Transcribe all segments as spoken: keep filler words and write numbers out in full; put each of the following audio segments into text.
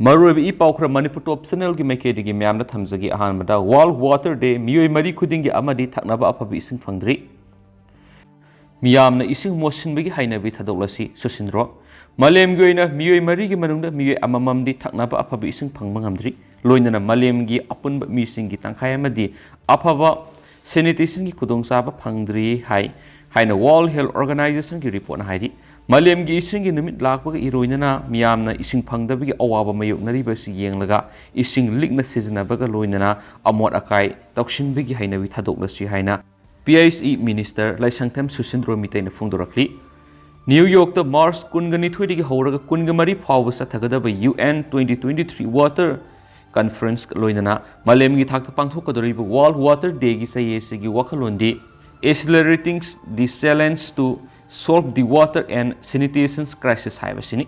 ꯃꯔꯨꯑꯣꯏꯕ ꯏ ꯄꯥꯎ ꯈꯔ ꯃꯅꯤꯄꯨꯔ ꯇꯣꯞ ꯆꯦꯅꯦꯜꯒꯤ ꯃꯥꯏꯀꯩꯗꯒꯤ ꯃꯌꯥꯝꯗ ꯊꯝꯖꯒꯦ꯫ ꯑꯍꯥꯟꯕꯗ, ꯋꯥꯔꯜ ꯋꯥꯇꯔ ꯗꯦ, ꯃꯤꯑꯣꯏ ꯃꯔꯤ ꯈꯨꯗꯤꯡꯒꯤ ꯑꯃꯗꯤ ꯊꯛꯅꯕ ꯑꯐꯕ ꯏꯁꯤꯡ ꯐꯪꯗ꯭ꯔꯤ꯫ ꯃꯤꯌꯥꯝꯅ ꯏꯁꯤꯡ ꯃꯣꯠꯁꯤꯟꯕꯒꯤ ꯍꯩꯅꯕꯤ ꯊꯥꯗꯣꯛꯂꯁꯤ, ꯁꯨꯁꯤꯟꯗ꯭ꯔꯣ꯫ ꯃꯥꯂꯦꯝꯒꯤ ꯑꯣꯏꯅ ꯃꯤꯑꯣꯏ ꯃꯔꯤꯒꯤ ꯃꯅꯨꯡꯗ ꯃꯤꯑꯣꯏ ꯑꯃꯃꯝꯗꯤ ꯊꯛꯅꯕ ꯑꯐꯕ ꯏꯁꯤꯡ ꯐꯪꯕ ꯉꯝꯗ꯭ꯔꯤ꯫ ꯂꯣꯏꯅꯅ ꯃꯥꯂꯦꯝꯒꯤ ꯑꯄꯨꯟꯕ ꯃꯤꯁꯤꯡꯒꯤ ꯇꯪꯈꯥꯏ ꯑꯃꯗꯤ ꯑꯐꯕ ꯁꯦꯅꯤꯇꯦꯁꯟꯒꯤ ꯈꯨꯗꯣꯡꯆꯥꯕ ꯐꯪꯗ꯭ꯔꯤ ꯍꯥꯏ ꯍꯥꯏꯅ ꯋꯥꯔꯜ ꯍꯦꯜꯊ ꯑꯣꯔꯒꯅꯥꯏꯖꯦꯁꯟꯒꯤ ꯔꯤꯄꯣꯔꯠꯅ ꯍꯥꯏꯔꯤ꯫ ꯃꯥꯂꯦꯝꯒꯤ ꯏꯁꯤꯡꯒꯤ ꯅꯨꯃꯤꯠ ꯂꯥꯛꯄꯒ ꯏꯔꯣꯏꯅꯅ ꯃꯤꯌꯥꯝꯅ ꯏꯁꯤꯡ ꯐꯪꯗꯕꯒꯤ ꯑꯋꯥꯕ ꯃꯥꯌꯣꯛꯅꯔꯤꯕ ꯑꯁꯤ ꯌꯦꯡꯂꯒ ꯏꯁꯤꯡ ꯂꯤꯛꯅ ꯁꯤꯖꯤꯟꯅꯕꯒ ꯂꯣꯏꯅꯅ ꯑꯃꯣꯠ ꯑꯀꯥꯏ ꯇꯧꯁꯤꯟꯕꯒꯤ ꯍꯩꯅꯕꯤ ꯊꯥꯗꯣꯛꯂꯁꯤ ꯍꯥꯏꯅ P H E minister Leishangthem Susindro ꯃꯤꯇꯩꯅ ꯐꯣꯡꯗꯣꯔꯛꯂꯤ꯫ ꯅ꯭ꯌꯨ ꯌꯣꯔꯛꯇ ꯃꯥꯔꯆ ꯀꯨꯟꯒ ꯅꯤꯊꯣꯏꯗꯒꯤ ꯍꯧꯔꯒ ꯀꯨꯟꯒ ꯃꯔꯤ ꯐꯥꯎꯕ ꯆꯠꯊꯒꯗꯕ U N twenty twenty-three water conference ꯂꯣꯏꯅꯅ ꯃꯥꯂꯦꯝꯒꯤ ꯊꯥꯛꯇ ꯄꯥꯡꯊꯣꯛꯀꯗꯧꯔꯤꯕ ꯋꯥꯔꯜ ꯋꯥꯇꯔ ꯗꯦꯒꯤ ꯆꯌꯦꯠꯁꯤꯒꯤ ꯋꯥꯈꯜꯂꯣꯟꯗꯤ Accelerating the Challenge to Solve the Water and Sanitation Crisis ꯍꯥꯏꯕꯁꯤꯅꯤ꯫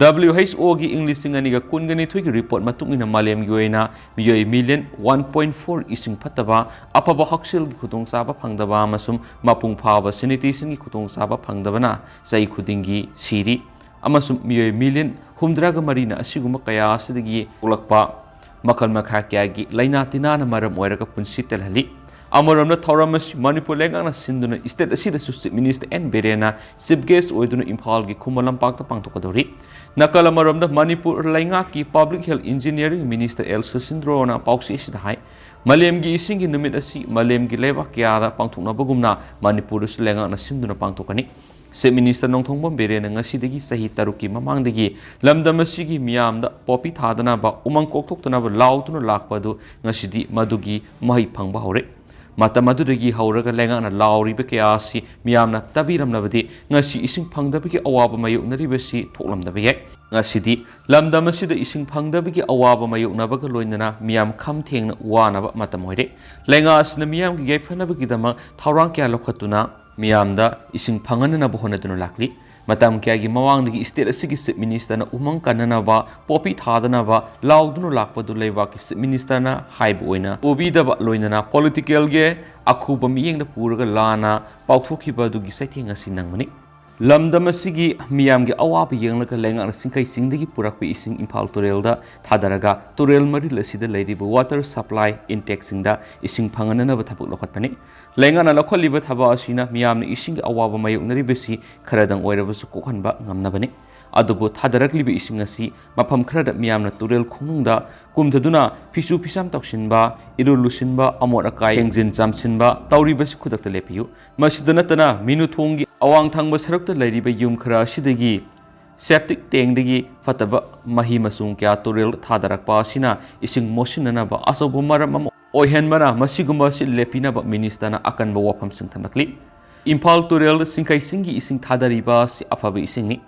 W H O ꯒꯤ ꯏꯪ ꯂꯤꯁꯤꯡ ꯑꯅꯤꯒ ꯀꯨꯟꯒ ꯅꯤꯊꯣꯏꯒꯤ ꯔꯤꯄꯣꯔꯠ ꯃꯇꯨꯡ ꯏꯟꯅ ꯃꯥꯂꯦꯝꯒꯤ ꯑꯣꯏꯅ ꯃꯤꯑꯣꯏ ꯃꯤꯂꯤꯌꯟ ꯋꯥꯟ ꯄꯣꯏꯟ ꯐꯣꯔ ꯏꯁꯤꯡ ꯐꯠꯇꯕ, ꯑꯐꯕ ꯍꯛꯁꯦꯜꯒꯤ ꯈꯨꯗꯣꯡꯆꯥꯕ ꯐꯪꯗꯕ ꯑꯃꯁꯨꯡ ꯃꯄꯨꯡ ꯐꯥꯕ ꯁꯦꯅꯤꯇꯦꯁꯟꯒꯤ ꯈꯨꯗꯣꯡꯆꯥꯕ ꯐꯪꯗꯕꯅ ꯆꯍꯤ ꯈꯨꯗꯤꯡꯒꯤ ꯁꯤꯔꯤ꯫ ꯑꯃꯁꯨꯡ ꯃꯤꯑꯣꯏ ꯃꯤꯂꯤꯌꯟ ꯍꯨꯝꯗ꯭ꯔꯥꯒ ꯃꯔꯤꯅ ꯑꯁꯤꯒꯨꯝꯕ ꯀꯌꯥ ꯑꯁꯤꯗꯒꯤ ꯊꯣꯛꯂꯛꯄ ꯃꯈꯜ ꯃꯈꯥ ꯀꯌꯥꯒꯤ ꯂꯥꯏꯅꯥ ꯇꯤꯟꯅꯥꯅ ꯃꯔꯝ ꯑꯣꯏꯔꯒ ꯄꯨꯟꯁꯤ ꯇꯦꯜꯍꯜꯂꯤ꯫ ꯑꯃꯔꯣꯝꯗ ꯊꯧꯔꯝ ꯑꯁꯤ ꯃꯅꯤꯄꯨꯔ ꯂꯩꯉꯥꯛꯅ ꯁꯤꯟꯗꯨꯅ ꯁ꯭ꯇꯦꯠ ꯑꯁꯤꯗꯁꯨ ꯆꯤꯐ ꯃꯤꯅꯤꯁꯇꯔ ꯑꯦꯟ ꯕꯤꯔꯦꯟꯅ ꯆꯤꯐ ꯒꯦꯁ ꯑꯣꯏꯗꯨꯅ ꯏꯝꯐꯥꯜꯒꯤ ꯈꯨꯃꯟ ꯂꯝꯄꯥꯛꯇ ꯄꯥꯡꯊꯣꯛꯀꯗꯧꯔꯤ꯫ ꯅꯥꯀꯜ ꯑꯃꯔꯣꯝꯗ ꯃꯅꯤꯄꯨꯔ ꯂꯩꯉꯥꯛꯀꯤ public health engineering minister L ꯁꯨꯁꯤꯟꯗ꯭ꯔꯣꯅ ꯄꯥꯎꯆꯦ ꯑꯁꯤꯗ ꯍꯥꯏ, ꯃꯥꯂꯦꯝꯒꯤ ꯏꯁꯤꯡꯒꯤ ꯅꯨꯃꯤꯠ ꯑꯁꯤ ꯃꯥꯂꯦꯝꯒꯤ ꯂꯩꯕꯥꯛ ꯀꯌꯥꯗ ꯄꯥꯡꯊꯣꯛꯅꯕꯒꯨꯝꯅ ꯃꯅꯤꯄꯨꯔꯗꯁꯨ ꯂꯩꯉꯥꯛꯅ ꯁꯤꯟꯗꯨꯅ ꯄꯥꯡꯊꯣꯛꯀꯅꯤ꯫ ꯆꯤꯐ ꯃꯤꯅꯤꯁꯇꯔ ꯅꯣꯡꯊꯣꯝꯕꯝ ꯕꯤꯔꯦꯟꯅ ꯉꯁꯤꯗꯒꯤ ꯆꯍꯤ ꯇꯔꯨꯛꯀꯤ ꯃꯃꯥꯡꯗꯒꯤ ꯂꯝꯗꯝ ꯑꯁꯤꯒꯤ ꯃꯤꯌꯥꯝꯗ ꯄꯣꯄꯤ ꯊꯥꯗꯅꯕ, ꯎꯃꯪ ꯀꯣꯛꯊꯣꯛꯇꯅꯕ ꯂꯥꯎꯗꯨꯅ ꯂꯥꯛꯄ ꯑꯗꯨ ꯉꯁꯤꯗꯤ ꯃꯗꯨꯒꯤ ꯃꯍꯩ ꯐꯪꯕ ꯍꯧꯔꯦ꯫ ꯃꯇꯝ ꯑꯗꯨꯗꯒꯤ ꯍꯧꯔꯒ ꯂꯩꯉꯥꯛꯅ ꯂꯥꯎꯔꯤꯕ ꯀꯌꯥ ꯑꯁꯤ ꯃꯤꯌꯥꯝꯅ ꯇꯥꯕꯤꯔꯝꯂꯕꯗꯤ ꯉꯁꯤ ꯏꯁꯤꯡ ꯐꯪꯗꯕꯒꯤ ꯑꯋꯥꯕ ꯃꯥꯌꯣꯛꯅꯔꯤꯕꯁꯤ ꯊꯣꯛꯂꯝꯗꯕ ꯌꯥꯏ꯫ ꯉꯁꯤꯗꯤ ꯂꯝꯗꯝ ꯑꯁꯤꯗ ꯏꯁꯤꯡ ꯐꯪꯗꯕꯒꯤ ꯑꯋꯥꯕ ꯃꯥꯌꯣꯛꯅꯕꯒ ꯂꯣꯏꯅꯅ ꯃꯤꯌꯥꯝ ꯈꯝ ꯊꯦꯡꯅ ꯋꯥꯅꯕ ꯃꯇꯝ ꯑꯣꯏꯔꯦ꯫ ꯂꯩꯉꯥꯛ ꯑꯁꯤꯅ ꯃꯤꯌꯥꯝꯒꯤ ꯌꯥꯏꯐꯅꯕꯒꯤꯗꯃꯛ ꯊꯧꯔꯥꯡ ꯀꯌꯥ ꯂꯧꯈꯠꯇꯨꯅ ꯃꯤꯌꯥꯝꯗ ꯏꯁꯤꯡ ꯐꯪꯍꯟꯅꯅꯕ ꯍꯣꯠꯅꯗꯨꯅ ꯂꯥꯛꯂꯤ꯫ ꯃꯇꯝ ꯀꯌꯥꯒꯤ ꯃꯃꯥꯡꯗꯒꯤ ꯁ꯭ꯇꯦꯠ ꯑꯁꯤꯒꯤ ꯆꯤꯐ ꯃꯤꯅꯤꯁꯇꯔꯅ ꯎꯃꯪ ꯀꯟꯅꯅꯕ, ꯄꯣꯄꯤ ꯊꯥꯗꯅꯕ ꯂꯥꯎꯗꯨꯅ ꯂꯥꯛꯄꯗꯨ ꯂꯩꯕꯥꯛꯀꯤ ꯆꯤꯐ ꯃꯤꯅꯤꯁꯇꯔꯅ ꯍꯥꯏꯕ ꯑꯣꯏꯅ ꯎꯕꯤꯗꯕ, ꯂꯣꯏꯅꯅ ꯄꯣꯂꯤꯇꯤꯀꯦꯜꯒꯤ ꯑꯈꯨꯕ ꯃꯤꯠꯌꯦꯡꯗ ꯄꯨꯔꯒ ꯂꯥꯟꯅ ꯄꯥꯎꯊꯣꯛꯈꯤꯕ ꯑꯗꯨꯒꯤ ꯆꯩꯊꯦꯡ ꯑꯁꯤ ꯅꯪꯕꯅꯤ꯫ ꯂꯝꯗꯝ ꯑꯁꯤꯒꯤ ꯃꯤꯌꯥꯝꯒꯤ ꯑꯋꯥꯕ ꯌꯦꯡꯂꯒ ꯂꯩꯉꯥꯛꯅ ꯁꯤꯡꯈꯩ ꯆꯤꯡꯗꯒꯤ ꯄꯨꯔꯛꯄ ꯏꯁꯤꯡ ꯏꯝꯐꯥꯜ ꯇꯨꯔꯦꯜꯗ ꯊꯥꯗꯔꯒ ꯇꯨꯔꯦꯜ ꯃꯔꯤꯜ ꯑꯁꯤꯗ ꯂꯩꯔꯤꯕ water supply intakeꯁꯤꯡꯗ ꯏꯁꯤꯡ ꯐꯪꯍꯟꯅꯅꯕ ꯊꯕꯛ ꯂꯧꯈꯠꯄꯅꯤ꯫ ꯂꯩꯉꯥꯛꯅ ꯂꯧꯈꯠꯂꯤꯕ ꯊꯕꯛ ꯑꯁꯤꯅ ꯃꯤꯌꯥꯝꯅ ꯏꯁꯤꯡꯒꯤ ꯑꯋꯥꯕ ꯃꯥꯌꯣꯛꯅꯔꯤꯕꯁꯤ ꯈꯔꯗꯪ ꯑꯣꯏꯔꯕꯁꯨ ꯀꯣꯛꯍꯟꯕ ꯉꯝꯅꯕꯅꯤ꯫ ꯑꯗꯨꯕꯨ ꯊꯥꯗꯔꯛꯂꯤꯕ ꯏꯁꯤꯡ ꯑꯁꯤ ꯃꯐꯝ ꯈꯔꯗ ꯃꯤꯌꯥꯝꯅ ꯇꯨꯔꯦꯜ ꯈꯣꯡꯅꯨꯡꯗ ꯀꯨꯝꯊꯗꯨꯅ ꯐꯤꯁꯨ ꯐꯤꯁꯥꯝ ꯇꯧꯁꯤꯟꯕ, ꯏꯔꯨ ꯂꯨꯁꯤꯟꯕ, ꯑꯃꯣꯠ ꯑꯀꯥꯏ ꯊꯦꯡꯖꯤꯟ ꯆꯥꯝꯁꯤꯟꯕ ꯇꯧꯔꯤꯕꯁꯤ ꯈꯨꯗꯛꯇ ꯂꯦꯞꯄꯤꯌꯨ꯫ ꯃꯁꯤꯗ ꯅꯠꯇꯅ ꯃꯤꯅꯨꯊꯣꯡꯒꯤ ꯑꯋꯥꯡ ꯊꯪꯕ ꯁꯔꯨꯛꯇ ꯂꯩꯔꯤꯕ ꯌꯨꯝ ꯈꯔ ꯑꯁꯤꯗꯒꯤ septic tankꯗꯒꯤ ꯐꯠꯇꯕ ꯃꯍꯤ ꯃꯆꯨꯝ ꯀꯌꯥ ꯇꯨꯔꯦꯜ ꯊꯥꯗꯔꯛꯄ ꯑꯁꯤꯅ ꯏꯁꯤꯡ ꯃꯣꯠꯁꯤꯟꯅꯅꯕ ꯑꯆꯧꯕ ꯃꯔꯝ ꯑꯃ ꯑꯣꯏꯍꯟꯕꯅ ꯃꯁꯤꯒꯨꯝꯕ ꯑꯁꯤ ꯂꯦꯞꯄꯤꯅꯕ ꯃꯤꯅꯤꯁꯇꯔꯅ ꯑꯀꯟꯕ ꯋꯥꯐꯝꯁꯤꯡ ꯊꯝꯂꯛꯂꯤ꯫ ꯏꯝꯐꯥꯜ ꯇꯨꯔꯦꯜ ꯁꯤꯡꯈꯩ ꯆꯤꯡꯒꯤ ꯏꯁꯤꯡ ꯊꯥꯗꯔꯤꯕ ꯑꯁꯤ ꯑꯐꯕ ꯏꯁꯤꯡꯅꯤ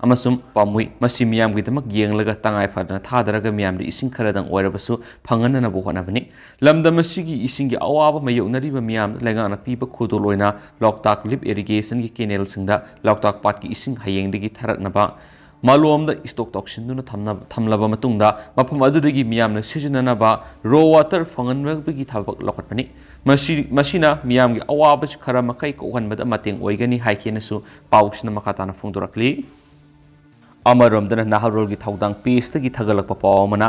ꯑꯃꯁꯨꯡ ꯄꯥꯝꯃꯨꯏ꯫ ꯃꯁꯤ ꯃꯤꯌꯥꯝꯒꯤꯗꯃꯛ ꯌꯦꯡꯂꯒ ꯇꯉꯥꯏ ꯐꯗꯅ ꯊꯥꯗꯔꯒ ꯃꯤꯌꯥꯝꯗ ꯏꯁꯤꯡ ꯈꯔꯗꯪ ꯑꯣꯏꯔꯕꯁꯨ ꯐꯪꯍꯟꯅꯅꯕ ꯍꯣꯠꯅꯕꯅꯤ꯫ ꯂꯝꯗꯝ ꯑꯁꯤꯒꯤ ꯏꯁꯤꯡꯒꯤ ꯑꯋꯥꯕ ꯃꯥꯌꯣꯛꯅꯔꯤꯕ ꯃꯤꯌꯥꯝꯗ ꯂꯩꯉꯥꯛꯅ ꯄꯤꯕ ꯈꯨꯗꯣꯜ ꯑꯣꯏꯅ ꯂꯣꯛꯇꯥꯛ lift irrigationꯒꯤ canalꯁꯤꯡꯗ ꯂꯣꯛꯇꯥꯛ ꯄꯥꯠꯀꯤ ꯏꯁꯤꯡ ꯍꯌꯦꯡꯗꯒꯤ ꯊꯥꯔꯛꯅꯕ ꯃꯥꯂꯣꯝꯗ stock ꯇꯧꯁꯤꯟꯗꯨꯅ ꯊꯝꯅꯕ, ꯊꯝꯂꯕ ꯃꯇꯨꯡꯗ ꯃꯐꯝ ꯑꯗꯨꯗꯒꯤ ꯃꯤꯌꯥꯝꯅ ꯁꯤꯖꯤꯟꯅꯅꯕ raw water ꯐꯪꯍꯟꯕꯒꯤ ꯊꯕꯛ ꯂꯧꯈꯠꯄꯅꯤ꯫ ꯃꯁꯤ, ꯃꯁꯤꯅ ꯃꯤꯌꯥꯝꯒꯤ ꯑꯋꯥꯕꯁꯤ ꯈꯔ ꯃꯈꯩ ꯀꯣꯛꯍꯟꯕꯗ ꯃꯇꯦꯡ ꯑꯣꯏꯒꯅꯤ ꯍꯥꯏꯈꯤꯅꯁꯨ ꯄꯥꯎꯁꯤꯅ ꯃꯈꯥ ꯇꯥꯅ ꯐꯣꯡꯗꯣꯔꯛꯂꯤ꯫ ꯑꯃꯔꯣꯝꯗꯅ ꯅꯍꯥꯔꯣꯜꯒꯤ ꯊꯧꯗꯥꯡ pageꯇꯒꯤ ꯊꯥꯒꯠꯂꯛꯄ ꯄꯥꯎ ꯑꯃꯅ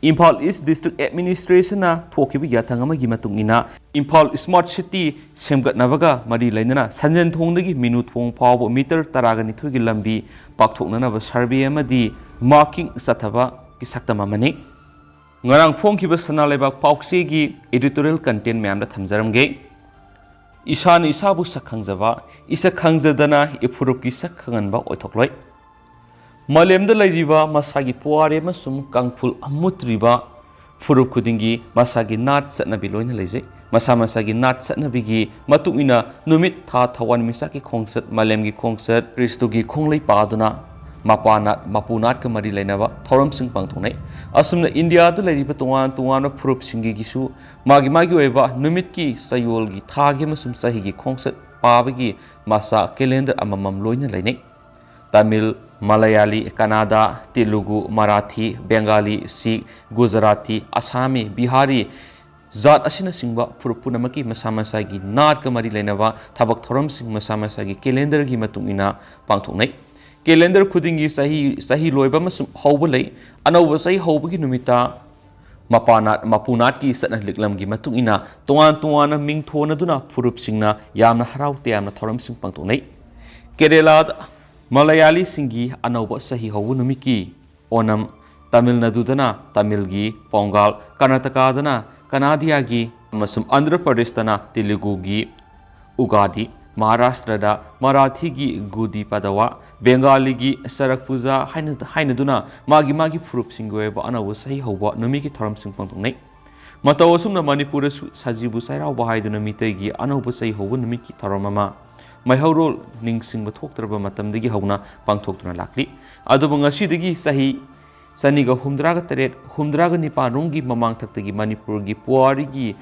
ꯏꯝꯐꯥꯜ East District Administrationꯅ ꯊꯣꯛꯈꯤꯕ ꯌꯥꯊꯪ ꯑꯃꯒꯤ ꯃꯇꯨꯡ ꯏꯟꯅ ꯏꯝꯐꯥꯜ smart city ꯁꯦꯝꯒꯠꯅꯕꯒ ꯃꯔꯤ ꯂꯩꯅꯅ ꯁꯟꯖꯦꯟꯊꯣꯡꯗꯒꯤ ꯃꯤꯅꯨꯊꯣꯡ ꯐꯥꯎꯕ meter ꯇꯔꯥꯒ ꯅꯤꯊꯣꯏꯒꯤ ꯂꯝꯕꯤ ꯄꯥꯛꯊꯣꯛꯅꯅꯕ survey ꯑꯃꯗꯤ marking ꯆꯠꯊꯕꯒꯤ ꯁꯛꯇꯝ ꯑꯃꯅꯤ꯫ ꯉꯔꯥꯡ ꯐꯣꯡꯈꯤꯕ ꯁꯅꯥ ꯂꯩꯕꯥꯛ ꯄꯥꯎꯆꯦꯒꯤ editorial content ꯃꯌꯥꯝꯗ ꯊꯝꯖꯔꯝꯒꯦ꯫ ꯏꯁꯥꯅ ꯏꯁꯥꯕꯨ ꯁꯛ ꯈꯪꯖꯕ, ꯏꯁꯛ ꯈꯪꯖꯗꯅ ꯏꯐꯨꯔꯨꯞꯀꯤ ꯁꯛ ꯈꯪꯍꯟꯕ ꯑꯣꯏꯊꯣꯛꯂꯣꯏ꯫ ꯃꯥꯂꯦꯝꯗ ꯂꯩꯔꯤꯕ ꯃꯁꯥꯒꯤ ꯄꯨꯋꯥꯔꯤ ꯑꯃꯁꯨꯡ ꯀꯥꯡꯐꯨꯜ ꯑꯃꯨꯠꯇ꯭ꯔꯤꯕ ꯐꯨꯔꯨꯞ ꯈꯨꯗꯤꯡꯒꯤ ꯃꯁꯥꯒꯤ ꯅꯥꯠ ꯆꯠꯅꯕꯤ ꯂꯣꯏꯅ ꯂꯩꯖꯩ꯫ ꯃꯁꯥ ꯃꯁꯥꯒꯤ ꯅꯥꯠ ꯆꯠꯅꯕꯤꯒꯤ ꯃꯇꯨꯡ ꯏꯟꯅ ꯅꯨꯃꯤꯠ, ꯊꯥ, ꯊꯋꯥꯟꯃꯤꯆꯥꯛꯀꯤ ꯈꯣꯡꯆꯠ, ꯃꯥꯂꯦꯝꯒꯤ ꯈꯣꯡꯆꯠ, ꯈ꯭ꯔꯤꯁꯇꯨꯒꯤ ꯈꯣꯡꯂꯩ ꯄꯥꯗꯨꯅ ꯃꯄꯥ ꯅꯥꯠ, ꯃꯄꯨ ꯅꯥꯠꯀ ꯃꯔꯤ ꯂꯩꯅꯕ ꯊꯧꯔꯝꯁꯤꯡ ꯄꯥꯡꯊꯣꯛꯅꯩ꯫ ꯑꯁꯨꯝꯅ ꯏꯟꯗꯤꯌꯥꯗ ꯂꯩꯔꯤꯕ ꯇꯣꯉꯥꯟ ꯇꯣꯉꯥꯟꯕ ꯐꯨꯔꯨꯞꯁꯤꯡꯒꯤꯁꯨ ꯃꯥꯒꯤ ꯃꯥꯒꯤ ꯑꯣꯏꯕ ꯅꯨꯃꯤꯠꯀꯤ, ꯆꯌꯣꯜꯒꯤ, ꯊꯥꯒꯤ ꯑꯃꯁꯨꯡ ꯆꯍꯤꯒꯤ ꯈꯣꯡꯆꯠ ꯄꯥꯕꯒꯤ ꯃꯁꯥ calendar ꯑꯃꯃꯝ ꯂꯣꯏꯅ ꯂꯩꯅꯩ꯫ ꯇꯥꯃꯤꯜ, ꯃꯂꯌꯥꯂꯤ, ꯀꯅꯥꯗꯥ, ꯇꯦꯂꯨꯒꯨ, ꯃꯔꯥꯊꯤ, ꯕꯦꯡꯒꯥꯂꯤ, ꯁꯤꯈ, ꯒꯨꯖꯔꯥꯇꯤ, ꯑꯁꯥꯃꯤ, ꯕꯤꯍꯥꯔꯤ, ꯖꯥꯠ ꯑꯁꯤꯅꯆꯤꯡꯕ ꯐꯨꯔꯨꯞ ꯄꯨꯝꯅꯃꯛꯀꯤ ꯃꯁꯥ ꯃꯁꯥꯒꯤ ꯅꯥꯠꯀ ꯃꯔꯤ ꯂꯩꯅꯕ ꯊꯕꯛ ꯊꯧꯔꯝꯁꯤꯡ ꯃꯁꯥ ꯃꯁꯥꯒꯤ ꯀꯦꯂꯦꯟꯗꯔꯒꯤ ꯃꯇꯨꯡ ꯏꯟꯅ ꯄꯥꯡꯊꯣꯛꯅꯩ꯫ ꯀꯦꯂꯦꯟꯗꯔ ꯈꯨꯗꯤꯡꯒꯤ ꯆꯍꯤ, ꯆꯍꯤ ꯂꯣꯏꯕ ꯑꯃꯁꯨꯡ ꯍꯧꯕ ꯂꯩ꯫ ꯑꯅꯧꯕ ꯆꯍꯤ ꯍꯧꯕꯒꯤ ꯅꯨꯃꯤꯠꯇ ꯃꯄꯥ ꯅꯥꯠ, ꯃꯄꯨ ꯅꯥꯠꯀꯤ ꯆꯠꯅ ꯂꯤꯛꯂꯝꯒꯤ ꯃꯇꯨꯡ ꯏꯟꯅ ꯇꯣꯉꯥꯟ ꯇꯣꯉꯥꯟꯅ ꯃꯤꯡ ꯊꯣꯟꯅꯗꯨꯅ ꯐꯨꯔꯨꯞꯁꯤꯡꯅ ꯌꯥꯝꯅ ꯍꯔꯥꯎ ꯇꯌꯥꯝꯅ ꯊꯧꯔꯝꯁꯤꯡ ꯄꯥꯡꯊꯣꯛꯅꯩ꯫ ꯀꯦꯔꯦꯂꯥꯗ ꯃꯂꯌꯥꯂꯤꯁꯤꯡꯒꯤ ꯑꯅꯧꯕ ꯆꯍꯤ ꯍꯧꯕ ꯅꯨꯃꯤꯠꯀꯤ ꯑꯣꯅꯝ, ꯇꯥꯃꯤꯜ ꯅꯥꯗꯨꯗꯅ ꯇꯥꯃꯤꯜꯒꯤ ꯄꯣꯡꯒꯥꯜ, ꯀꯔꯅꯥꯇꯀꯥꯗꯅ ꯀꯅꯥꯗꯤꯌꯥꯒꯤ ꯑꯃꯁꯨꯡ ꯑꯟꯙ꯭ꯔ ꯄ꯭ꯔꯗꯦꯁꯇꯅ ꯇꯦꯂꯨꯒꯨꯒꯤ ꯎꯒꯥꯗꯤ, ꯃꯍꯥꯔꯥꯁꯇ꯭ꯔꯗ ꯃꯔꯥꯊꯤꯒꯤ ꯒꯨꯗꯤ ꯄꯗꯋꯥ, ꯕꯦꯡꯒꯥꯂꯤꯒꯤ ꯁꯔꯛ ꯄꯨꯖꯥ ꯍꯥꯏꯅ-, ꯍꯥꯏꯅꯗꯨꯅ ꯃꯥꯒꯤ ꯃꯥꯒꯤ ꯐꯨꯔꯨꯞꯁꯤꯡꯒꯤ ꯑꯣꯏꯕ ꯑꯅꯧꯕ ꯆꯍꯤ ꯍꯧꯕ ꯅꯨꯃꯤꯠꯀꯤ ꯊꯧꯔꯝꯁꯤꯡ ꯄꯥꯡꯊꯣꯛꯅꯩ꯫ ꯃꯇꯧ ꯑꯁꯨꯝꯅ ꯃꯅꯤꯄꯨꯔꯗꯁꯨ ꯁꯖꯤꯕꯨ ꯆꯩꯔꯥꯎꯕ ꯍꯥꯏꯗꯨꯅ ꯃꯤꯇꯩꯒꯤ ꯑꯅꯧꯕ ꯆꯍꯤ ꯍꯧꯕ ꯅꯨꯃꯤꯠꯀꯤ ꯊꯧꯔꯝ ꯑꯃ ꯃꯩꯍꯧꯔꯣꯜ ꯅꯤꯡꯁꯤꯡꯕ ꯊꯣꯛꯇ꯭ꯔꯕ ꯃꯇꯝꯗꯒꯤ ꯍꯧꯅ ꯄꯥꯡꯊꯣꯛꯇꯨꯅ ꯂꯥꯛꯂꯤ꯫ ꯑꯗꯨꯕꯨ ꯉꯁꯤꯗꯒꯤ ꯆꯍꯤ ꯆꯅꯤꯒ ꯍꯨꯝꯗ꯭ꯔꯥꯒ ꯇꯔꯦꯠ, ꯍꯨꯝꯗ꯭ꯔꯥꯒ ꯅꯤꯄꯥꯟ ꯔꯣꯝꯒꯤ ꯃꯃꯥꯡꯊꯛꯇꯒꯤ ꯃꯅꯤꯄꯨꯔꯒꯤ ꯄꯨꯋꯥꯔꯤꯒꯤ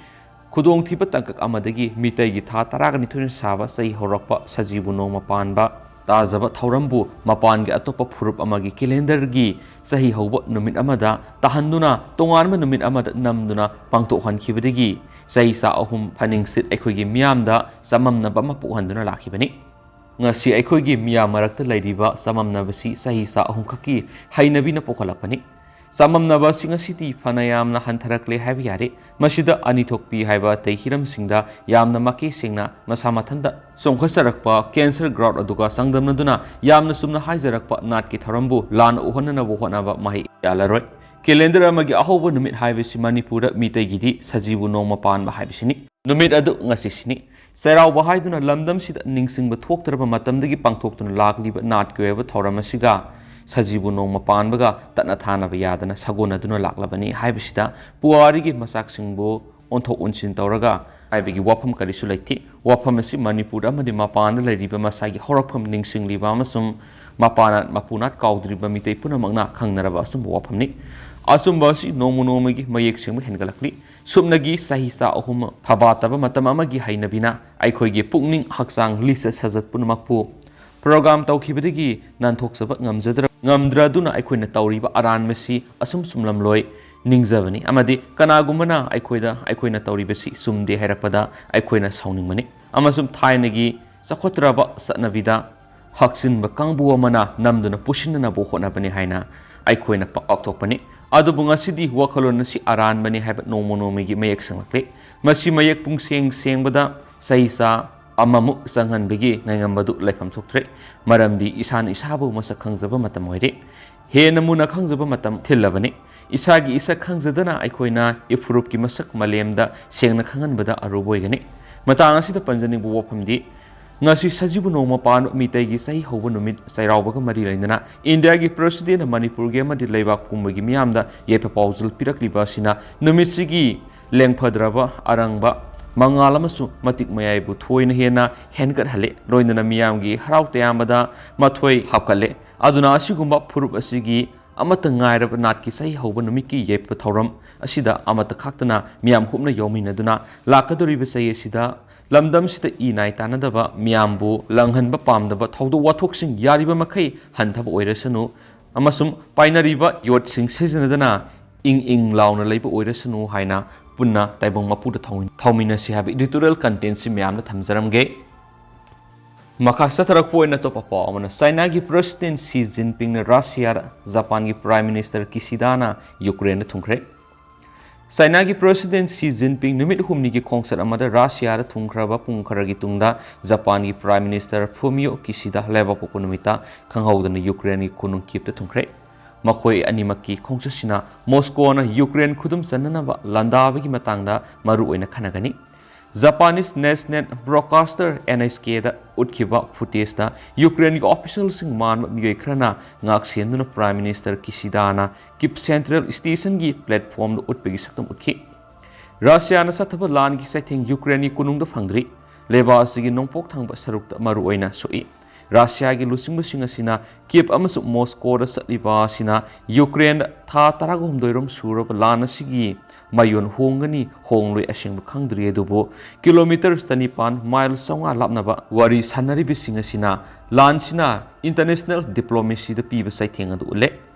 ꯈꯨꯗꯣꯡꯊꯤꯕ ꯇꯥꯡꯀꯛ ꯑꯃꯗꯒꯤ ꯃꯤꯇꯩꯒꯤ ꯊꯥ ꯇꯔꯥꯒ ꯅꯤꯊꯣꯏꯅ ꯁꯥꯕ ꯆꯍꯤ ꯍꯧꯔꯛꯄ ꯁꯖꯤꯕꯨ ꯅꯣꯡꯃ ꯄꯥꯟꯕ ꯇꯥꯖꯕ ꯊꯧꯔꯝꯕꯨ ꯃꯄꯥꯟꯒꯤ ꯑꯇꯣꯞꯄ ꯐꯨꯔꯨꯞ ꯑꯃꯒꯤ ꯀꯦꯂꯦꯟꯗꯔꯒꯤ ꯆꯍꯤ ꯍꯧꯕ ꯅꯨꯃꯤꯠ ꯑꯃꯗ ꯇꯥꯍꯟꯗꯨꯅ ꯇꯣꯉꯥꯟꯕ ꯅꯨꯃꯤꯠ ꯑꯃꯗ ꯅꯝꯗꯨꯅ ꯄꯥꯡꯊꯣꯛꯍꯟꯈꯤꯕꯗꯒꯤ ꯆꯍꯤ ꯆꯥ ꯑꯍꯨꯝ ꯐꯥꯅꯤꯡꯁꯤꯠ ꯑꯩꯈꯣꯏꯒꯤ ꯃꯤꯌꯥꯝꯗ ꯆꯃꯝꯅꯕ ꯑꯃ ꯄꯣꯛꯍꯟꯗꯨꯅ ꯂꯥꯛꯈꯤꯕꯅꯤ꯫ ꯉꯁꯤ ꯑꯩꯈꯣꯏꯒꯤ ꯃꯤꯌꯥꯝ ꯃꯔꯛꯇ ꯂꯩꯔꯤꯕ ꯆꯃꯝꯅꯕꯁꯤ ꯆꯍꯤ ꯆꯥ ꯑꯍꯨꯝꯈꯛꯀꯤ ꯍꯩꯅꯕꯤꯅ ꯄꯣꯛꯍꯜꯂꯛꯄꯅꯤ꯫ ꯆꯃꯝꯅꯕ ꯑꯁꯤ ꯉꯁꯤꯗꯤ ꯐꯅ ꯌꯥꯝꯅ ꯍꯟꯊꯔꯛꯂꯦ ꯍꯥꯏꯕ ꯌꯥꯔꯦ꯫ ꯃꯁꯤꯗ ꯑꯅꯤ ꯊꯣꯛꯄꯤ ꯍꯥꯏꯕ ꯑꯇꯩ ꯍꯤꯔꯝꯁꯤꯡꯗ ꯌꯥꯝꯅ ꯃꯀꯦ ꯁꯦꯡꯅ ꯃꯁꯥ ꯃꯊꯟꯇ ꯆꯣꯡꯈꯠꯆꯔꯛꯄ cancer growth ꯑꯗꯨꯒ ꯆꯥꯡꯗꯝꯅꯗꯨꯅ ꯌꯥꯝꯅ ꯆꯨꯝꯅ ꯍꯥꯏꯖꯔꯛꯄ ꯅꯥꯠꯀꯤ ꯊꯧꯔꯝꯕꯨ ꯂꯥꯟꯅ ꯎꯍꯟꯅꯅꯕ ꯍꯣꯠꯅꯕ ꯃꯍꯩ ꯌꯥꯜꯂꯔꯣꯏ꯫ ꯀꯦꯂꯦꯟꯗꯔ ꯑꯃꯒꯤ ꯑꯍꯧꯕ ꯅꯨꯃꯤꯠ ꯍꯥꯏꯕꯁꯤ ꯃꯅꯤꯄꯨꯔꯗ ꯃꯤꯇꯩꯒꯤꯗꯤ ꯁꯖꯤꯕꯨ ꯅꯣꯡꯃ ꯄꯥꯟꯕ ꯍꯥꯏꯕꯁꯤꯅꯤ꯫ ꯅꯨꯃꯤꯠ ꯑꯗꯨ ꯉꯁꯤꯁꯤꯅꯤ꯫ ꯆꯩꯔꯥꯎꯕ ꯍꯥꯏꯗꯨꯅ ꯂꯝꯗꯝꯁꯤꯗ ꯅꯤꯡꯁꯤꯡꯕ ꯊꯣꯛꯇ꯭ꯔꯕ ꯃꯇꯝꯗꯒꯤ ꯄꯥꯡꯊꯣꯛꯇꯨꯅ ꯂꯥꯛꯂꯤꯕ ꯅꯥꯠꯀꯤ ꯑꯣꯏꯕ ꯊꯧꯔꯝ ꯑꯁꯤꯒ ꯁꯖꯤꯕꯨ ꯅꯣꯡꯃ ꯄꯥꯟꯕꯒ ꯇꯠꯅ ꯊꯥꯅꯕ ꯌꯥꯗꯅ ꯁꯥꯒꯣꯟꯅꯗꯨꯅ ꯂꯥꯛꯂꯕꯅꯤ ꯍꯥꯏꯕꯁꯤꯗ ꯄꯨꯋꯥꯔꯤꯒꯤ ꯃꯆꯥꯛꯁꯤꯡꯕꯨ ꯑꯣꯟꯊꯣꯛ ꯑꯣꯟꯁꯤꯟ ꯇꯧꯔꯒ ꯍꯥꯏꯕꯒꯤ ꯋꯥꯐꯝ ꯀꯔꯤꯁꯨ ꯂꯩꯇꯦ꯫ ꯋꯥꯐꯝ ꯑꯁꯤ ꯃꯅꯤꯄꯨꯔꯗ ꯑꯃꯗꯤ ꯃꯄꯥꯟꯗ ꯂꯩꯔꯤꯕ ꯃꯁꯥꯒꯤ ꯍꯧꯔꯛꯐꯝ ꯅꯤꯡꯁꯤꯡꯂꯤꯕ ꯑꯃꯁꯨꯡ ꯃꯄꯥ ꯅꯥꯠ ꯃꯄꯨ ꯅꯥꯠ ꯀꯥꯎꯗ꯭ꯔꯤꯕ ꯃꯤꯇꯩ ꯄꯨꯝꯅꯃꯛꯅ ꯈꯪꯅꯔꯕ ꯑꯆꯨꯝꯕ ꯋꯥꯐꯝꯅꯤ꯫ ꯑꯆꯨꯝꯕ ꯑꯁꯤ ꯅꯣꯡꯃ ꯅꯣꯡꯃꯒꯤ ꯃꯌꯦꯛ ꯁꯦꯡꯕ ꯍꯦꯟꯒꯠꯂꯛꯂꯤ꯫ ꯁꯨꯞꯅꯒꯤ ꯆꯍꯤ ꯆꯥ ꯑꯍꯨꯝ ꯐꯕꯥꯇꯕ ꯃꯇꯝ ꯑꯃꯒꯤ ꯍꯩꯅꯕꯤꯅ ꯑꯩꯈꯣꯏꯒꯤ ꯄꯨꯛꯅꯤꯡ ꯍꯛꯆꯥꯡ ꯂꯤꯆꯠ ꯁꯥꯖꯠ ꯄꯨꯝꯅꯃꯛꯄꯨ program ꯇꯧꯈꯤꯕꯗꯒꯤ ꯅꯥꯟꯊꯣꯛꯆꯕ ꯉꯝꯖꯗ꯭ꯔ-, ꯉꯝꯗ꯭ꯔꯗꯨꯅ ꯑꯩꯈꯣꯏꯅ ꯇꯧꯔꯤꯕ ꯑꯔꯥꯟꯕꯁꯤ ꯑꯁꯨꯝ ꯆꯨꯝꯂꯝꯂꯣꯏ꯫ ꯅꯤꯡꯖꯕꯅꯤ꯫ ꯑꯃꯗꯤ ꯀꯅꯥꯒꯨꯝꯕꯅ ꯑꯩꯈꯣꯏꯗ ꯑꯩꯈꯣꯏꯅ ꯇꯧꯔꯤꯕꯁꯤ ꯆꯨꯝꯗꯦ ꯍꯥꯏꯔꯛꯄꯗ ꯑꯩꯈꯣꯏꯅ ꯁꯥꯎꯅꯤꯡꯕꯅꯤ꯫ ꯑꯃꯁꯨꯡ ꯊꯥꯏꯅꯒꯤ ꯆꯥꯎꯈꯠꯇ꯭ꯔꯕ ꯆꯠꯅꯕꯤꯗ ꯍꯛꯆꯤꯟꯕ ꯀꯥꯡꯕꯨ ꯑꯃꯅ ꯅꯝꯗꯨꯅ ꯄꯨꯁꯤꯟꯅꯅꯕ ꯍꯣꯠꯅꯕꯅꯤ ꯍꯥꯏꯅ ꯑꯩꯈꯣꯏꯅ ꯄꯥꯎꯊꯣꯛꯄꯅꯤ꯫ ꯑꯗꯨꯕꯨ ꯉꯁꯤꯗꯤ ꯋꯥꯈꯜꯂꯣꯟ ꯑꯁꯤ ꯑꯔꯥꯟꯕꯅꯤ ꯍꯥꯏꯕ ꯅꯣꯡꯃ ꯅꯣꯡꯃꯒꯤ ꯃꯌꯦꯛ ꯁꯦꯡꯂꯛꯂꯦ꯫ ꯃꯁꯤ ꯃꯌꯦꯛ ꯄꯨꯡꯁꯦꯡ ꯁꯦꯡꯕꯗ ꯆꯍꯤ ꯆꯥ ꯑꯃꯃꯨꯛ ꯆꯪꯍꯟꯕꯒꯤ ꯉꯥꯏꯉꯝꯕꯗꯨ ꯂꯩꯐꯝ ꯊꯣꯛꯇ꯭ꯔꯦ꯫ ꯃꯔꯝꯗꯤ ꯏꯁꯥꯅ ꯏꯁꯥꯕꯨ ꯃꯁꯛ ꯈꯪꯖꯕ ꯃꯇꯝ ꯑꯣꯏꯔꯦ꯫ ꯍꯦꯟꯅ ꯃꯨꯟꯅ ꯈꯪꯖꯕ ꯃꯇꯝ ꯊꯤꯜꯂꯕꯅꯤ꯫ ꯏꯁꯥꯒꯤ ꯏꯁꯛ ꯈꯪꯖꯗꯅ ꯑꯩꯈꯣꯏꯅ ꯏꯐꯨꯔꯨꯞꯀꯤ ꯃꯁꯛ ꯃꯥꯂꯦꯝꯗ ꯁꯦꯡꯅ ꯈꯪꯍꯟꯕꯗ ꯑꯔꯨꯕ ꯑꯣꯏꯒꯅꯤ꯫ ꯃꯇꯥꯡ ꯑꯁꯤꯗ ꯄꯟꯖꯅꯤꯡꯕ ꯋꯥꯐꯝꯗꯤ, ꯉꯁꯤ ꯁꯖꯤꯕꯨ ꯅꯣꯡꯃ ꯄꯥꯟꯕ ꯃꯤꯇꯩꯒꯤ ꯆꯍꯤ ꯍꯧꯕ ꯅꯨꯃꯤꯠ ꯆꯩꯔꯥꯎꯕꯒ ꯃꯔꯤ ꯂꯩꯅꯅ ꯏꯟꯗꯤꯌꯥꯒꯤ ꯄ꯭ꯔꯁꯤꯗꯦꯟꯅ ꯃꯅꯤꯄꯨꯔꯒꯤ ꯑꯃꯗꯤ ꯂꯩꯕꯥꯛ ꯄꯨꯝꯕꯒꯤ ꯃꯤꯌꯥꯝꯗ ꯌꯥꯏꯐ ꯄꯥꯎꯖꯦꯜ ꯄꯤꯔꯛꯂꯤꯕ ꯑꯁꯤꯅ ꯅꯨꯃꯤꯠꯁꯤꯒꯤ ꯂꯦꯡꯐꯗ꯭ꯔꯕ ꯑꯔꯪꯕ ꯃꯉꯥꯜ ꯑꯃꯁꯨ ꯃꯇꯤꯛ ꯃꯌꯥꯏꯕꯨ ꯊꯣꯏꯅ ꯍꯦꯟꯅ ꯍꯦꯟꯒꯠꯍꯜꯂꯦ, ꯂꯣꯏꯅꯅ ꯃꯤꯌꯥꯝꯒꯤ ꯍꯔꯥꯎ ꯇꯌꯥꯝꯕꯗ ꯃꯊꯣꯏ ꯍꯥꯞꯀꯠꯂꯦ꯫ ꯑꯗꯨꯅ ꯑꯁꯤꯒꯨꯝꯕ ꯐꯨꯔꯨꯞ ꯑꯁꯤꯒꯤ ꯑꯃꯠꯇ ꯉꯥꯏꯔꯕ ꯅꯥꯠꯀꯤ ꯆꯍꯤ ꯍꯧꯕ ꯅꯨꯃꯤꯠꯀꯤ ꯌꯥꯏꯐ ꯊꯧꯔꯝ ꯑꯁꯤꯗ ꯑꯃꯠꯇ ꯈꯥꯛꯇꯅ ꯃꯤꯌꯥꯝ ꯍꯨꯞꯅ ꯌꯥꯎꯃꯤꯟꯅꯗꯨꯅ ꯂꯥꯛꯀꯗꯧꯔꯤꯕ ꯆꯍꯤ ꯑꯁꯤꯗ ꯂꯝꯗꯝꯁꯤꯗ ꯏ ꯅꯥꯏ ꯇꯥꯅꯗꯕ, ꯃꯤꯌꯥꯝꯕꯨ ꯂꯪꯍꯟꯕ ꯄꯥꯝꯗꯕ ꯊꯧꯗꯣꯛ ꯋꯥꯊꯣꯛꯁꯤꯡ ꯌꯥꯔꯤꯕ ꯃꯈꯩ ꯍꯟꯊꯕ ꯑꯣꯏꯔꯁꯅꯨ ꯑꯃꯁꯨꯡ ꯄꯥꯏꯅꯔꯤꯕ ꯌꯣꯠꯁꯤꯡ ꯁꯤꯖꯤꯟꯅꯗꯅ ꯏꯪ ꯏꯪ ꯂꯥꯎꯅ ꯂꯩꯕ ꯑꯣꯏꯔꯁꯅꯨ ꯍꯥꯏꯅ ꯄꯨꯟꯅ ꯇꯥꯏꯕꯪ ꯃꯄꯨꯗ ꯊꯧꯃꯤ-, ꯊꯧꯃꯤꯟꯅꯁꯤ ꯍꯥꯏꯕ editorial contentꯁꯤ ꯃꯌꯥꯝꯗ ꯊꯝꯖꯔꯝꯒꯦ꯫ ꯃꯈꯥ ꯆꯠꯊꯔꯛꯄ ꯑꯣꯏꯅ ꯑꯇꯣꯞꯄ ꯄꯥꯎ ꯑꯃꯅ, ꯆꯥꯏꯅꯥꯒꯤ ꯄ꯭ꯔꯁꯤꯗꯦꯟ ꯁꯤ ꯖꯤꯟꯄꯤꯡꯅ ꯔꯁꯤꯌꯥꯗ ꯖꯄꯥꯟꯒꯤ ꯄ꯭ꯔꯥꯏꯝ ꯃꯤꯅꯤꯁꯇꯔ ꯀꯤꯁꯤꯗꯥꯅ ꯌꯨꯀ꯭ꯔꯦꯟꯗ ꯊꯨꯡꯈ꯭ꯔꯦ꯫ ꯆꯥꯏꯅꯥꯒꯤ ꯄ꯭ꯔꯁꯤꯗꯦꯟ ꯁꯤ ꯖꯤꯟꯄꯤꯡ ꯅꯨꯃꯤꯠ ꯍꯨꯝꯅꯤꯒꯤ ꯈꯣꯡꯆꯠ ꯑꯃꯗ ꯔꯁꯤꯌꯥꯗ ꯊꯨꯡꯈ꯭ꯔꯕ ꯄꯨꯡ ꯈꯔꯒꯤ ꯇꯨꯡꯗ ꯖꯄꯥꯟꯒꯤ ꯄ꯭ꯔꯥꯏꯝ ꯃꯤꯅꯤꯁꯇꯔ ꯐꯨꯃꯤꯌꯣ ꯀꯤꯁꯤꯗꯥ ꯂꯩꯕꯥꯛꯄꯣꯛꯄ ꯅꯨꯃꯤꯠꯇ ꯈꯪꯍꯧꯗꯅ ꯌꯨꯀ꯭ꯔꯦꯟꯒꯤ ꯀꯣꯅꯨꯡ ꯀꯤꯞꯇ ꯊꯨꯡꯈ꯭ꯔꯦ꯫ ꯃꯈꯣꯏ ꯑꯅꯤꯃꯛꯀꯤ ꯈꯣꯡꯆꯠꯁꯤꯅ ꯃꯣꯁꯀꯣꯅ ꯌꯨꯀ꯭ꯔꯦꯟ ꯈꯨꯗꯨꯝ ꯆꯟꯅꯅꯕ ꯂꯥꯟꯗꯥꯕꯒꯤ ꯃꯇꯥꯡꯗ ꯃꯔꯨ ꯑꯣꯏꯅ ꯈꯟꯅꯒꯅꯤ꯫ ꯖꯄꯥꯅꯤꯁ ꯅꯦꯁꯅꯦꯜ ꯕ꯭ꯔꯣꯗꯀꯥꯁꯇꯔ ꯑꯦꯟ ꯑꯩꯆ ꯀꯦꯗ ꯎꯠꯈꯤꯕ ꯐꯨꯇꯦꯖꯇ ꯌꯨꯀ꯭ꯔꯦꯟꯒꯤ ꯑꯣꯐꯤꯁꯤꯌꯦꯜꯁꯤꯡ ꯃꯥꯟꯕ ꯃꯤꯑꯣꯏ ꯈꯔꯅ ꯉꯥꯛ ꯁꯦꯟꯗꯨꯅ ꯄ꯭ꯔꯥꯏꯝ ꯃꯤꯅꯤꯁꯇꯔ ꯀꯤꯁꯤꯗꯥꯅ ꯀꯤꯞ ꯁꯦꯟꯇ꯭ꯔꯦꯜ ꯁ꯭ꯇꯦꯁꯟꯒꯤ ꯄ꯭ꯂꯦꯠꯐꯣꯝꯗ ꯎꯠꯄꯒꯤ ꯁꯛꯇꯝ ꯎꯠꯈꯤ꯫ ꯔꯁꯤꯌꯥꯅ ꯆꯠꯊꯕ ꯂꯥꯟꯒꯤ ꯆꯩꯊꯦꯡ ꯌꯨꯀ꯭ꯔꯦꯟꯒꯤ ꯀꯣꯅꯨꯡꯗ ꯐꯪꯗ꯭ꯔꯤ꯫ ꯂꯩꯕꯥꯛ ꯑꯁꯤꯒꯤ ꯅꯣꯡꯄꯣꯛ ꯊꯪꯕ ꯁꯔꯨꯛꯇ ꯃꯔꯨꯑꯣꯏꯅ ꯁꯣꯛꯏ꯫ ꯔꯁꯤꯌꯥꯒꯤ ꯂꯨꯆꯤꯡꯕꯁꯤꯡ ꯑꯁꯤꯅ ꯀꯤꯞ ꯑꯃꯁꯨꯡ ꯃꯣꯁꯀꯣꯗ ꯆꯠꯂꯤꯕ ꯑꯁꯤꯅ ꯌꯨꯀ꯭ꯔꯦꯟꯗ ꯊꯥ ꯇꯔꯥꯍꯨꯝꯗꯣꯏꯔꯣꯝ ꯁꯨꯔꯕ ꯂꯥꯟ ꯑꯁꯤꯒꯤ ꯃꯌꯣꯟ ꯍꯣꯡꯒꯅꯤ ꯍꯣꯡꯂꯣꯏ ꯑꯁꯦꯡꯕ ꯈꯪꯗ꯭ꯔꯤ, ꯑꯗꯨꯕꯨ ꯀꯤꯂꯣꯃꯤꯇꯔ ꯆꯅꯤꯄꯥꯟ, ꯃꯥꯏꯜ ꯆꯥꯝꯃꯉꯥ ꯂꯥꯞꯅꯕ ꯋꯥꯔꯤ ꯁꯥꯟꯅꯔꯤꯕꯁꯤꯡ ꯑꯁꯤꯅ ꯂꯥꯟꯁꯤꯅ ꯏꯟꯇꯔꯅꯦꯁꯅꯦꯜ ꯗꯤꯄ꯭ꯂꯣꯃꯦꯁꯤꯗ ꯄꯤꯕ ꯆꯩꯊꯦꯡ ꯑꯗꯨ ꯎꯠꯂꯦ꯫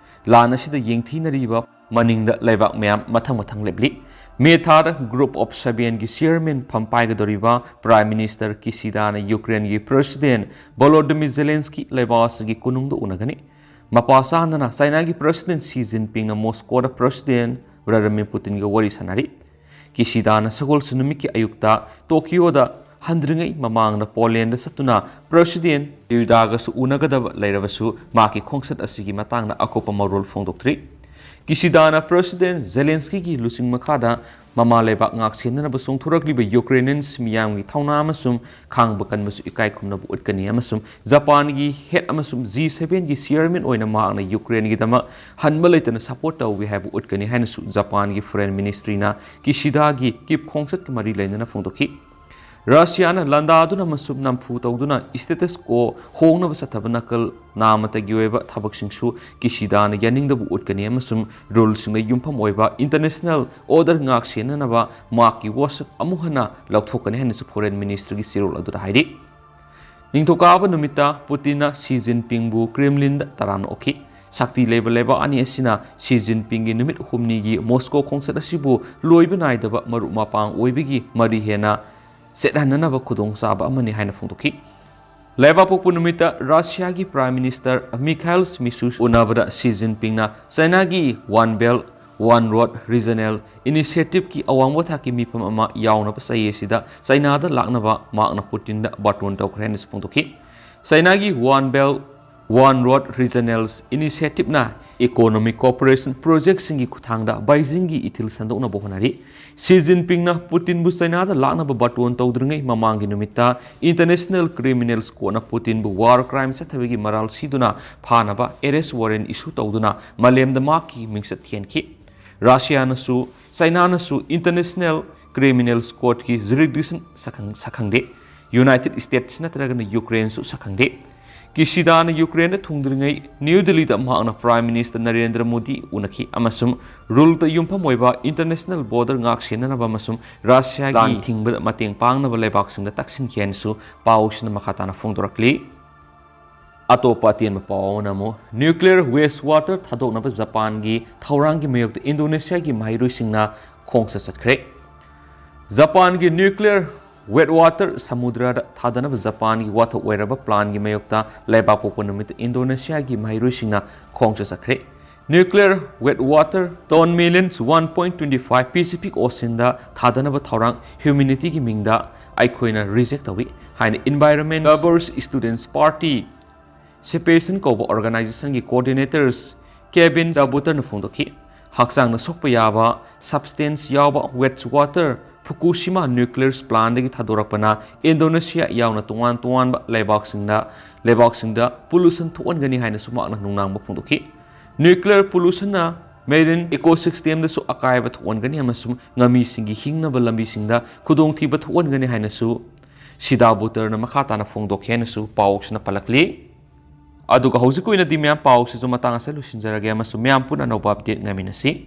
ꯂꯥꯟ ꯑꯁꯤꯗ ꯌꯦꯡꯊꯤꯅꯔꯤꯕ ꯃꯅꯤꯡꯗ ꯂꯩꯕꯥꯛ ꯃꯌꯥꯝ ꯃꯊꯪ ꯃꯊꯪ ꯂꯦꯞꯂꯤ꯫ ꯃꯦ ꯊꯥꯗ Group of Sevenꯒꯤ chairman ꯐꯝ ꯄꯥꯏꯒꯗꯧꯔꯤꯕ Prime Minister ꯀꯤꯁꯤꯗꯥꯅ ꯌꯨꯀ꯭ꯔꯦꯟꯒꯤ President Volodymyr Zelensky ꯂꯩꯕꯥꯛ ꯑꯁꯤꯒꯤ ꯀꯣꯅꯨꯡꯗ ꯎꯅꯒꯅꯤ꯫ ꯃꯄꯥ ꯆꯥꯟꯅꯅ ꯆꯥꯏꯅꯥꯒꯤ President ꯁꯤ ꯖꯤꯟꯄꯤꯡꯅ ꯃꯣꯁꯀꯣꯗ President ꯚ꯭ꯂꯥꯗꯤꯃꯤꯔ ꯄꯨꯇꯤꯟꯒ ꯋꯥꯔꯤ ꯁꯥꯟꯅꯔꯤ꯫ ꯀꯤꯁꯤꯗꯥꯅ ꯁꯒꯣꯜꯁꯦꯟ ꯅꯨꯃꯤꯠꯀꯤ ꯑꯌꯨꯛꯇ ꯇꯣꯀꯤꯌꯣꯗ ꯍꯟꯗ꯭ꯔꯤꯉꯩ ꯃꯃꯥꯡꯗ ꯄꯣꯂꯦꯟꯗ ꯆꯠꯇꯨꯅ President ꯗꯨꯗꯥꯒꯁꯨ ꯎꯅꯒꯗꯕ ꯂꯩꯔꯕꯁꯨ, ꯃꯍꯥꯛꯀꯤ ꯈꯣꯡꯆꯠ ꯑꯁꯤꯒꯤ ꯃꯇꯥꯡꯗ ꯑꯀꯨꯞꯄ ꯃꯔꯣꯜ ꯐꯣꯡꯗꯣꯛꯇ꯭ꯔꯤ꯫ ꯀꯤꯁꯤꯗꯥꯅ President ꯖꯦꯂꯦꯟꯁꯀꯤꯒꯤ ꯂꯨꯆꯤꯡ ꯃꯈꯥꯗ ꯃꯃꯥ ꯂꯩꯕꯥꯛ ꯉꯥꯛ ꯁꯦꯟꯅꯅꯕ ꯆꯣꯡꯊꯣꯔꯛꯂꯤꯕ Ukrainians ꯃꯤꯌꯥꯝꯒꯤ ꯊꯧꯅꯥ ꯑꯃꯁꯨꯡ ꯈꯥꯡꯕ ꯀꯟꯕꯁꯨ ꯏꯀꯥꯏ ꯈꯨꯝꯅꯕ ꯎꯠꯀꯅꯤ ꯑꯃꯁꯨꯡ ꯖꯄꯥꯟꯒꯤ head ꯑꯃꯁꯨꯡ G sevenꯒꯤ chairman ꯑꯣꯏꯅ ꯃꯍꯥꯛꯅ ꯌꯨꯀ꯭ꯔꯦꯟꯒꯤꯗꯃꯛ ꯍꯟꯕ ꯂꯩꯇꯅ support ꯇꯧꯏ ꯍꯥꯏꯕ ꯎꯠꯀꯅꯤ ꯍꯥꯏꯅꯁꯨ ꯖꯄꯥꯟꯒꯤ Foreign Ministryꯅ ꯀꯤꯁꯤꯗꯥꯒꯤ ꯀꯤꯞ ꯈꯣꯡꯆꯠꯀ ꯃꯔꯤ ꯂꯩꯅꯅ ꯐꯣꯡꯗꯣꯛꯈꯤ꯫ ꯔꯁꯤꯌꯥꯅ ꯂꯥꯟꯗꯥꯗꯨꯅ ꯑꯃꯁꯨꯡ ꯅꯝꯐꯨ ꯇꯧꯗꯨꯅ status quo ꯍꯣꯡꯅꯕ ꯆꯠꯊꯕ ꯅꯥꯀꯜ ꯅꯥꯃꯇꯒꯤ ꯑꯣꯏꯕ ꯊꯕꯛꯁꯤꯡꯁꯨ ꯀꯤꯁꯤꯗꯥꯅ ꯌꯥꯅꯤꯡꯗꯕ ꯎꯠꯀꯅꯤ ꯑꯃꯁꯨꯡ ruleꯁꯤꯡꯗ ꯌꯨꯝꯐꯝ ꯑꯣꯏꯕ international order ꯉꯥꯛ ꯁꯦꯟꯅꯅꯕ ꯃꯍꯥꯛꯀꯤ ꯋꯥꯁꯛ ꯑꯃꯨꯛ ꯍꯟꯅ ꯂꯧꯊꯣꯛꯀꯅꯤ ꯍꯥꯏꯅꯁꯨ Foreign Ministryꯒꯤ ꯆꯦꯔꯣꯜ ꯑꯗꯨꯗ ꯍꯥꯏꯔꯤ꯫ ꯅꯤꯡꯊꯧꯀꯥꯕ ꯅꯨꯃꯤꯠꯇ ꯄꯨꯇꯤꯟꯅ ꯁꯤ ꯖꯤꯟꯄꯤꯡꯕꯨ ꯀ꯭ꯔꯦꯝꯂꯤꯟꯗ ꯇꯔꯥꯝꯅ ꯑꯣꯛꯈꯤ꯫ ꯁꯛꯇꯤ ꯂꯩꯕ ꯂꯩꯕꯥꯛ ꯑꯅꯤ ꯑꯁꯤꯅ ꯁꯤ ꯖꯤꯟꯄꯤꯡꯒꯤ ꯅꯨꯃꯤꯠ ꯍꯨꯝꯅꯤꯒꯤ ꯃꯣꯁꯀꯣ ꯈꯣꯡꯆꯠ ꯑꯁꯤꯕꯨ ꯂꯣꯏꯕ ꯅꯥꯏꯗꯕ ꯃꯔꯨꯞ ꯃꯄꯥꯡ ꯑꯣꯏꯕꯒꯤ ꯃꯔꯤ ꯍꯦꯟꯅ ꯆꯦꯠꯍꯟꯅꯅꯕ ꯈꯨꯗꯣꯡꯆꯥꯕ ꯑꯃꯅꯤ ꯍꯥꯏꯅ ꯐꯣꯡꯗꯣꯛꯈꯤ꯫ ꯂꯩꯕꯥꯛꯄꯣꯛꯄ ꯅꯨꯃꯤꯠꯇ ꯔꯁꯤꯌꯥꯒꯤ Prime Minister Mikhail Mishustin ꯎꯅꯕꯗ ꯁꯤ ꯖꯤꯟꯄꯤꯡꯅ ꯆꯥꯏꯅꯥꯒꯤ One Belt One Road Regional Initiativeꯀꯤ ꯑꯋꯥꯡꯕ ꯊꯥꯛꯀꯤ ꯃꯤꯐꯝ ꯑꯃ ꯌꯥꯎꯅꯕ ꯆꯍꯤ ꯑꯁꯤꯗ ꯆꯥꯏꯅꯥꯗ ꯂꯥꯛꯅꯕ ꯃꯍꯥꯛꯅ ꯄꯨꯇꯤꯟꯗ ꯕꯥꯇꯣꯟ ꯇꯧꯈ꯭ꯔꯦ ꯍꯥꯏꯅꯁꯨ ꯐꯣꯡꯗꯣꯛꯈꯤ꯫ ꯆꯥꯏꯅꯥꯒꯤ One Belt One Road Regional Initiativeꯅ economic cooperation projectꯁꯤꯡꯒꯤ ꯈꯨꯠꯊꯥꯡꯗ ꯕꯩꯖꯤꯡꯒꯤ ꯏꯊꯤꯜ ꯁꯟꯗꯣꯛꯅꯕ ꯍꯣꯠꯅꯔꯤ꯫ ꯁꯤ ꯖꯤꯟꯄꯤꯡꯅ ꯄꯨꯇꯤꯟꯕꯨ ꯆꯥꯏꯅꯥꯗ ꯂꯥꯛꯅꯕ ꯕꯥꯇꯣꯟ ꯇꯧꯗ꯭ꯔꯤꯉꯩ ꯃꯃꯥꯡꯒꯤ ꯅꯨꯃꯤꯠꯇ International Criminals Courtꯅ ꯄꯨꯇꯤꯟꯕꯨ war crime ꯆꯠꯊꯕꯒꯤ ꯃꯔꯥꯜ ꯁꯤꯗꯨꯅ ꯐꯥꯅꯕ arrest warrant issue ꯇꯧꯗꯨꯅ ꯃꯥꯂꯦꯝꯗ ꯃꯍꯥꯛꯀꯤ ꯃꯤꯡꯆꯠ ꯊꯤꯍꯟꯈꯤ꯫ ꯔꯁꯤꯌꯥꯅꯁꯨ ꯆꯥꯏꯅꯥꯅꯁꯨ International Criminals Courtꯀꯤ jurisdiction ꯁꯛꯈꯪ-, ꯁꯛꯈꯪꯗꯦ꯫ United States ꯅꯠꯇ꯭ꯔꯒꯅ ꯌꯨꯀ꯭ꯔꯦꯟꯁꯨ ꯁꯛꯈꯪꯗꯦ꯫ ꯀꯤꯁꯤꯗꯥꯅ ꯌꯨꯀ꯭ꯔꯦꯟꯗ ꯊꯨꯡꯗ꯭ꯔꯤꯉꯩ ꯅ꯭ꯌꯨ ꯗꯤꯜꯂꯤꯗ ꯃꯍꯥꯛꯅ Prime Minister ꯅꯔꯦꯟꯗ꯭ꯔ ꯃꯣꯗꯤ ꯎꯅꯈꯤ ꯑꯃꯁꯨꯡ ruleꯇ ꯌꯨꯝꯐꯝ ꯑꯣꯏꯕ international border ꯉꯥꯛ ꯁꯦꯟꯅꯅꯕ ꯑꯃꯁꯨꯡ ꯔꯁꯤꯌꯥꯒꯤ ꯂꯥꯟ ꯊꯤꯡꯕꯗ ꯃꯇꯦꯡ ꯄꯥꯡꯅꯕ ꯂꯩꯕꯥꯛꯁꯤꯡꯗ ꯇꯛꯁꯤꯟꯈꯤ ꯍꯥꯏꯅꯁꯨ ꯄꯥꯎꯁꯤꯅ ꯃꯈꯥ ꯇꯥꯅ ꯐꯣꯡꯗꯣꯔꯛꯂꯤ꯫ ꯑꯇꯣꯞꯄ ꯑꯇꯦꯟꯕ ꯄꯥꯎ ꯑꯃꯅ ꯑꯃꯨꯛ nuclear waste water ꯊꯥꯗꯣꯛꯅꯕ ꯖꯄꯥꯟꯒꯤ ꯊꯧꯔꯥꯡꯒꯤ ꯃꯥꯌꯣꯛꯇ ꯏꯟꯗꯣꯅꯦꯁꯤꯌꯥꯒꯤ ꯃꯍꯩꯔꯣꯏꯁꯤꯡꯅ ꯈꯣꯡꯆꯠ ꯆꯠꯈ꯭ꯔꯦ꯫ ꯖꯄꯥꯟꯒꯤ nuclear waste water ꯁꯃꯨꯗ꯭ꯔꯗ ꯊꯥꯗꯅꯕ ꯖꯄꯥꯟꯒꯤ ꯋꯥꯊꯣꯛ ꯑꯣꯏꯔꯕ planꯒꯤ ꯃꯥꯌꯣꯛꯇ ꯂꯩꯕꯥꯛꯄꯣꯛꯄ ꯅꯨꯃꯤꯠꯇ ꯏꯟꯗꯣꯅꯦꯁꯤꯌꯥꯒꯤ ꯃꯍꯩꯔꯣꯏꯁꯤꯡꯅ ꯈꯣꯡꯆꯠ ꯆꯠꯈ꯭ꯔꯦ꯫ Nuclear waste water ton millions one point twenty five Pacific Oceanꯗ ꯊꯥꯗꯅꯕ ꯊꯧꯔꯥꯡ humanityꯒꯤ ꯃꯤꯡꯗ ꯑꯩꯈꯣꯏꯅ reject ꯇꯧꯏ ꯍꯥꯏꯅ Environment Lovers Students Party Separation ꯀꯧꯕ organizationꯒꯤ coordinators Kevin Dabuterꯅ ꯐꯣꯡꯗꯣꯛꯈꯤ꯫ ꯍꯛꯆꯥꯡꯅ ꯁꯣꯛꯄ ꯌꯥꯕ substance ꯌꯥꯎꯕ waste water Fukushima nuclear plantꯗꯒꯤ ꯊꯥꯗꯣꯔꯛꯄꯅ Indonesia ꯌꯥꯎꯅ ꯇꯣꯉꯥꯟ ꯇꯣꯉꯥꯟꯕ ꯂꯩꯕꯥꯛꯁꯤꯡꯗ, ꯂꯩꯕꯥꯛꯁꯤꯡꯗ pollution ꯊꯣꯛꯍꯟꯒꯅꯤ ꯍꯥꯏꯅꯁꯨ ꯃꯍꯥꯛꯅ ꯅꯨꯡꯅꯥꯡꯕ ꯐꯣꯡꯗꯣꯛꯈꯤ꯫ Nuclear pollutionꯅ marine ecosystemꯗꯁꯨ ꯑꯀꯥꯏꯕ ꯊꯣꯛꯍꯟꯒꯅꯤ ꯑꯃꯁꯨꯡ ꯉꯥꯃꯤꯁꯤꯡꯒꯤ ꯍꯤꯡꯅꯕ ꯂꯝꯕꯤꯁꯤꯡꯗ ꯈꯨꯗꯣꯡꯊꯤꯕ ꯊꯣꯛꯍꯟꯒꯅꯤ ꯍꯥꯏꯅꯁꯨ ꯁꯤꯗꯥ ꯕꯨꯇꯔꯅ ꯃꯈꯥ ꯇꯥꯅ ꯐꯣꯡꯗꯣꯛꯈꯤ ꯍꯥꯏꯅꯁꯨ ꯄꯥꯎꯁꯤꯅ ꯄꯜꯂꯛꯂꯤ꯫ ꯑꯗꯨꯒ ꯍꯧꯖꯤꯛꯀꯤ ꯑꯣꯏꯅꯗꯤ ꯃꯌꯥꯝ ꯄꯥꯎꯁꯤꯁꯨ ꯃꯇꯥꯡ ꯑꯁꯤꯗ ꯂꯣꯏꯁꯤꯟꯖꯔꯒꯦ ꯑꯃꯁꯨꯡ ꯃꯌꯥꯝ ꯄꯨꯟꯅ ꯑꯅꯧꯕ update ꯉꯥꯏꯃꯤꯟꯅꯁꯤ꯫